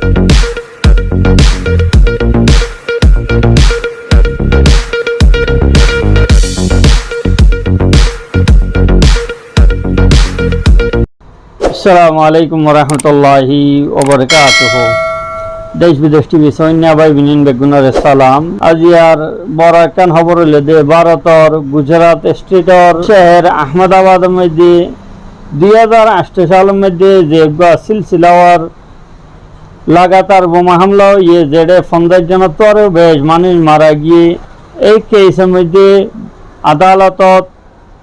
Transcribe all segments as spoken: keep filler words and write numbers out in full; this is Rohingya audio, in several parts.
Assalamu alaikum warahmatulláhi wabarakátuhu. Dec Bidec T V sóinna bái boin beggúnore salam. Aijjar boro ekkán hóbor óilde, Bárotor Gujarat estetor céher Ahmedabador moidde dui házar añctó salor moidde ze uggwá silsilawar lagatar boma hámla óiye, zeçé fonzaic zonottú aró beci manúic mara giyé. Ei keisor moidde adalotot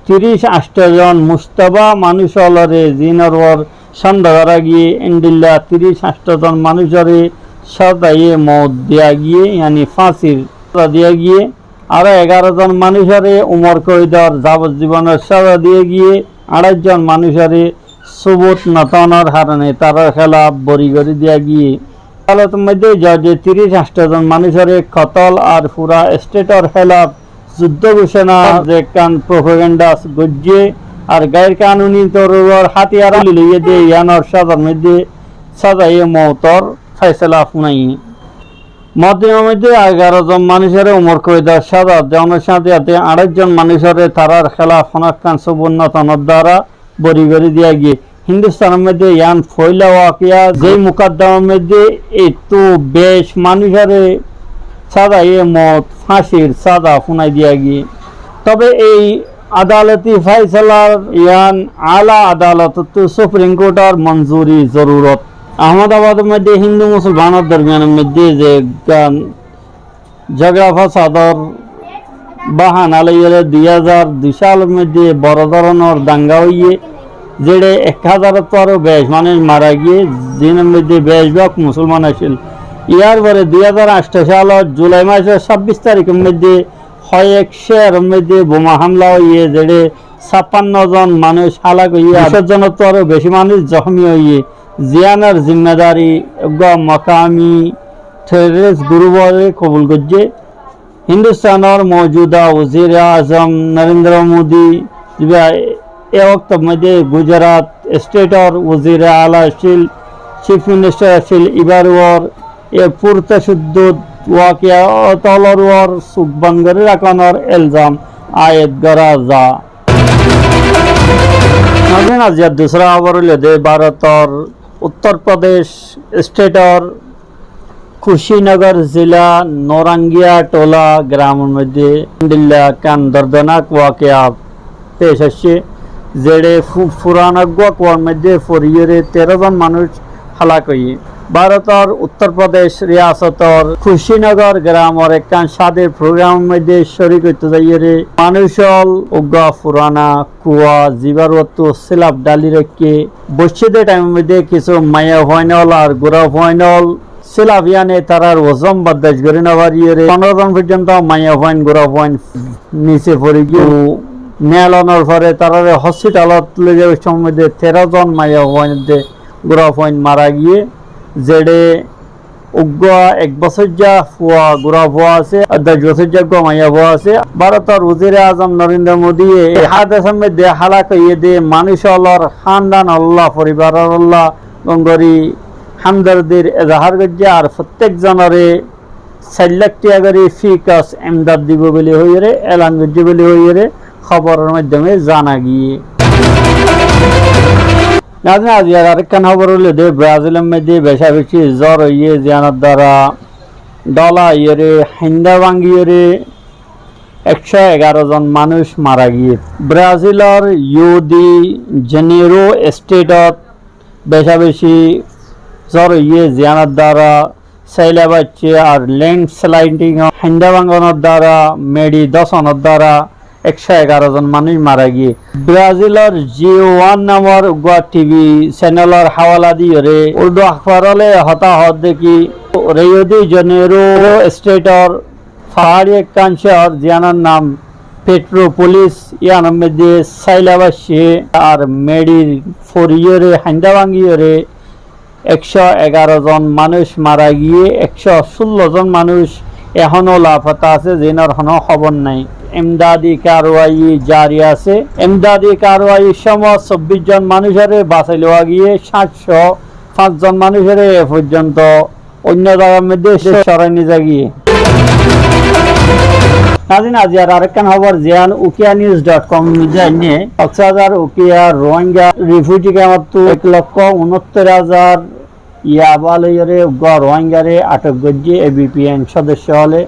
tiríc añctó zon mustaba manúic ólore, ziínor uore cónde gorá giyé, endilla tiríc añctó zon manúicore sázaye mout diya giyé, yáni fáñsir sáza diya giyé. Aró egaró zon manúicore umor koidor zabojjibonor sáza diya giyé. Añçáic zon manúicore subut no tákar haróne tarár hélaf bori gorí diya giyé. Adalotor moidde joje tiríc añctó zon manúicore kotol ar fura estetor hélaf juddó gucóna ze ekkán propaganda goijjé ar gair kanuni toror hátiyar loi loiyé de yíanor sázar moidde sázaye moutor fáisala fúnaiyé. Mokdumar moidde egaró zon manúicore umor koidor sáza deónor sáñte sáñte añçáic zon manúicore tarár hélaf honó ekkán subut no tákar duara bori gorí diya giyé. Hindustan moidde yían foóila wakiya, ze mukaddamar moidde etó beci manúicore sázaye mout, fáñsir sáza fúnai diya giyé. Tobe ei adaloti fáisala yían ala adalotottú Supreme Courtor monzuri zorurot. Ahmedabador moidde Hindu Musolmanor dormiyanor moidde ze ekkán zogora fasador bahana loiyóre dui házar dui salor moidde boro dóronor danga óiye, zeçé ek házarottú aró beci manúic mara giyé, ziínor moidde beci bák Musolman accíl. Yárfore dui házar añctó salor Julai masor sábbic tarikor moidde hoyek céheror moidde boma hámla óiye, zeçé sáppanno zon manúic hálak óiye, duicó zonottú aró beci manúic zohmi óiye. Ziyánor zimmadari uggwá mokami terrorist gurufore kobul goijjé. Hindustanor moujuda wazir azam Narendra Modi, zibá e woktor moidde Gujarat estetor wazir ala accíl, chief minister accíl, íbar uore e furtashuddud wakiya ótolor uore suk bon gorí rakónor elzam aid gorá za. Nazirin, aijjar dusára hóbor óilde, Bárotor Uttor Prodec estetor Kushinagar zila Norangiya Tola gramor moidde endilla ekkán dordonak wakiya pec aiccé, zeçé fu-, furana uggwá kuar moidde foriyóre teró zon manúic hálak óiye. Bárotor Uttor Prodec riyasotor Kushinagar gramor ekkán cádir programor moidde córik óito zaiyóre manúic ól uggwá furana kua zibár uottú silaf dháli raikké boiccé de thaimor moidde kissú maiyafuain ól ar gurafuain ól silaf yíane tarár wozon bardasc gorí no fariyóre fonóro zon foijjonto maiyafuain gurafuain nise fori giyé. Neelonor fore taráre hospitalot loi zaibar somot moidde teró zon maiyafuain de gurafuain mara giyé, zeçé uggwá ek bosóijja fua gurafua asé, ar doc bosóijja uggwá maiyafua asé. Bárotor wazir azam Narendra Modiye e hádesar moidde hálak óiye de manúic ólor hándan olla, foribar olla gom gorí hámdardir ezahar goijjé, ar fottek zonore sair lak tiya gorí fi kas emdad dibo buli hoiyóre elan goijjé buli hoiyóre hóboror maiddome zana giyé. Nazirin, aijjar arekkán hóbor óilde, Brazilor moidde becabeci zor óiye, ziyánor duara dhola óiyore, hainda bángiyore ekcó egaró zon manúic mara giyé. Brazilor Rio de Janeiro estetot becabeci zor óiye, ziyánor duara saila baiccé ar landsliding, hainda báñgonor duara, meçi dósonor duara ekcó egaró zon manúic mara giyé. Brazilor G one namor uggwá T V channelor háwala diyóre Urdu akhbar óle hotá hoódde ki, Rio de Janeiro estetor faári ekkán cóor, ziyánor nam Petropolis, yíanor moidde saila baiccé ar meçi foriyóre, hainda bángiyóre ekcó egaró zon manúic mara giyé, ekcó cullo zon manúic ehóno lafata asé, ziínor honó hóbor nái. Emdadi karwai jari asé. Emdadi karwair somot sobbic zon manúicore basai lowa giyé, cáiccó Fañs zon manúicoré e foijjonto oinno zagar moiddé corai niza giyé. Nazirin, aijjar arekkán hóbor ziyán Ukiya News dot com moiddé ainné, Koksbazar Ukiya Rohingya refugee camp ottu ek lokko unottor házar yaba loiyóre uggwá Rohingyare atok goijjé A B P N sodosyo ókkole.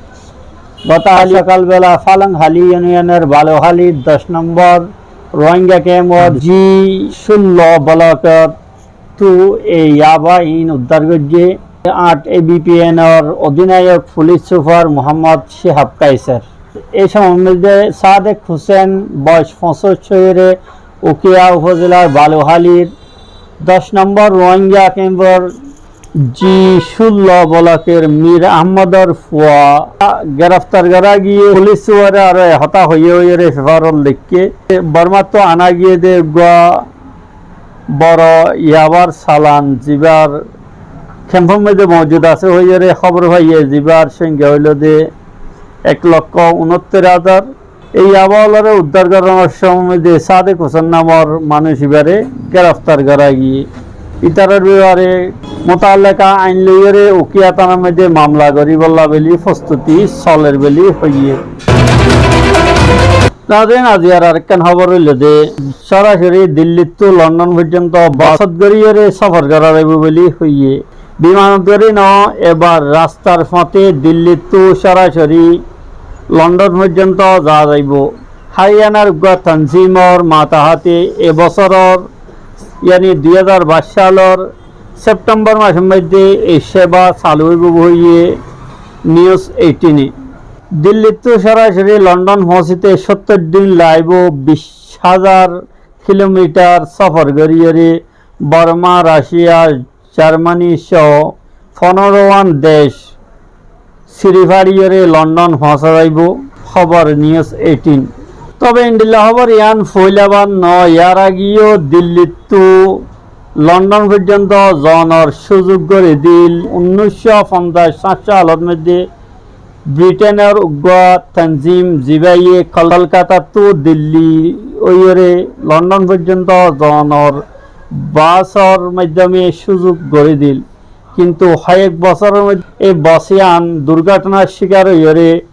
Gotokal sokal bela Falonghali unionor Baluhalir doc nombor Rohingya camp or G sullo block or tu ei yaba in uddar goijjé añt A B P N or odinayok pulis sufar Muhammad Shihab Kaiser. Ei somor moiddé Sadek Husen, boyos foñcic, óiyore Ukiya upozelar Baluhalir doc nombor Rohingya camp or G sullo block or Mir Ahmodor fua gereftar gora giyé. Pulis sufare aró e hotá hoiyé hoiyore paper ot leikké. Bormattu ana giyé dé uggwá boro yabar salan, zibar camp or moiddé moujud asé hoiyore hóbor faiyé, zibar songya óilo dé ek lokko unottor házar. Ei yaba ólore uddar goronor somor moiddé Sadek Husen namor manúic ibare gereftar gora giyé. Ítarar befare mutalleka ain loiyore Ukiya tanar moiddé mamla goribolla buli fostuti soler buli hoiyé. Nazirin, aijjar arekkán hóbor óilo dé, sorasori Dillittu London foijjonto bosot goriyore sofor gora zaibo buli hoiyé. Bimanot gori no, ebar rastar foñte Dillittu sorasori London foijjonto za zaibo. Hariyanar uggwá tanzimor matahate e bosoror, yani dui házar baic salor September masor moiddé ei seba salu óibo hoiyé News eighteen e. Dillittu sorasori London foñsite sottor din laibo, bic házar kilomitar sofor goriyore Borma, Rasia, Jarmani só fonero wán dec siri fariyore London foñsa zaibo, hóbor News eighteen. Tobe endilla hóbor yián foila bar no, yar ageyó Dillittu London foijjonto zonor suzuk gori dil. Unnic cót fonzaic sáit salor moiddé Briténor uggwá tanzim, zibaye Kolkatattu Dilli óiyore London foijjonto zonor basor maiddome suzuk gori dil. Kintu hoyek bosoror moiddé ei bos yián durghotonar cikar óiyore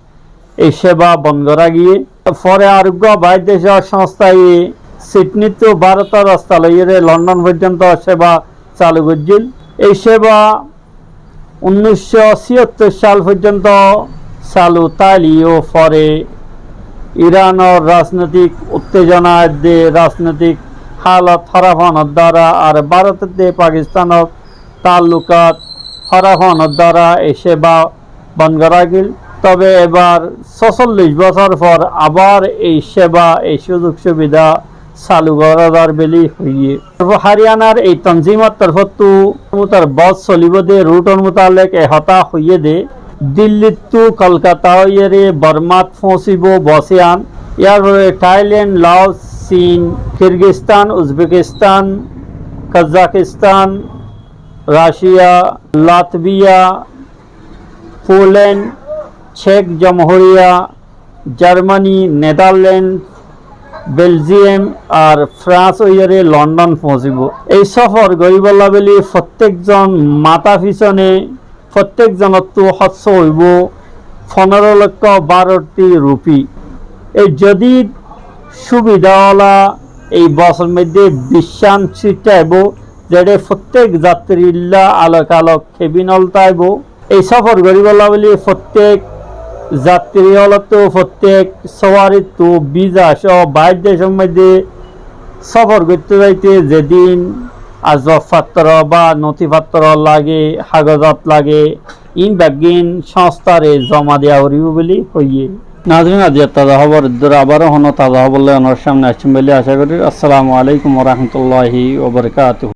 ei seba bon gora giyé. Fore ar uggwá bair decor songsthaye Sidnittu Bárotor rasta loiyore London foijjonto seba salu goijjil. Ei seba unnic cót ciyattor sal foijjonto salu táileyo fore Iranor rajnoitik uttejona edde, rajnoitik halot hóraf ónor duara ar Bárot edde Pakistanor taallukat hóraf ónor duara ei seba bon gora giyil. Tobe ebar sócollic bosór for abar ei seba, ei suzuk subida salu gora zar buli hoiyé. Hariyanar ei tanzimor torfóttu tar bos solibo de rutor mutallek e hotá hoiyé de, Dillittu Kolkata óiyore Bormat foñsibo bos yián. Yar fore Thailand, Laos, Chin, Kirgistan, Uzbekistan, Kazakistan, Rasia, Latviya, Poland, Cek Jomhuriya, Jarmani, Netherland, Beljium ar Frans óiyore London foñsibo. Ei sofor goribolla buli fottek zon mata fisone fottek zonottú hóros óibo fonero lokko bároti rupi. Ei jodid subida ola ei bosor moidde biccán sitti aibo, zeçe fottek zatrilla alok alok kebin ol táibo. Ei sofor goribolla buli fottek zatri olottú, fottek suwarittú biza só bair decor moidde sofor goitte zaite zedin asbab fattor ba noti fattor lage, hagozot lage, in beggín songstare zoma diya foribo buli hoiye. Nazirin, aijjar taza hóbor eddur, abaró hono taza hóbor loi onor samne aiccum buli aca gorir. Assalamu alaikum wa rahmatullahi wa barakatuhu.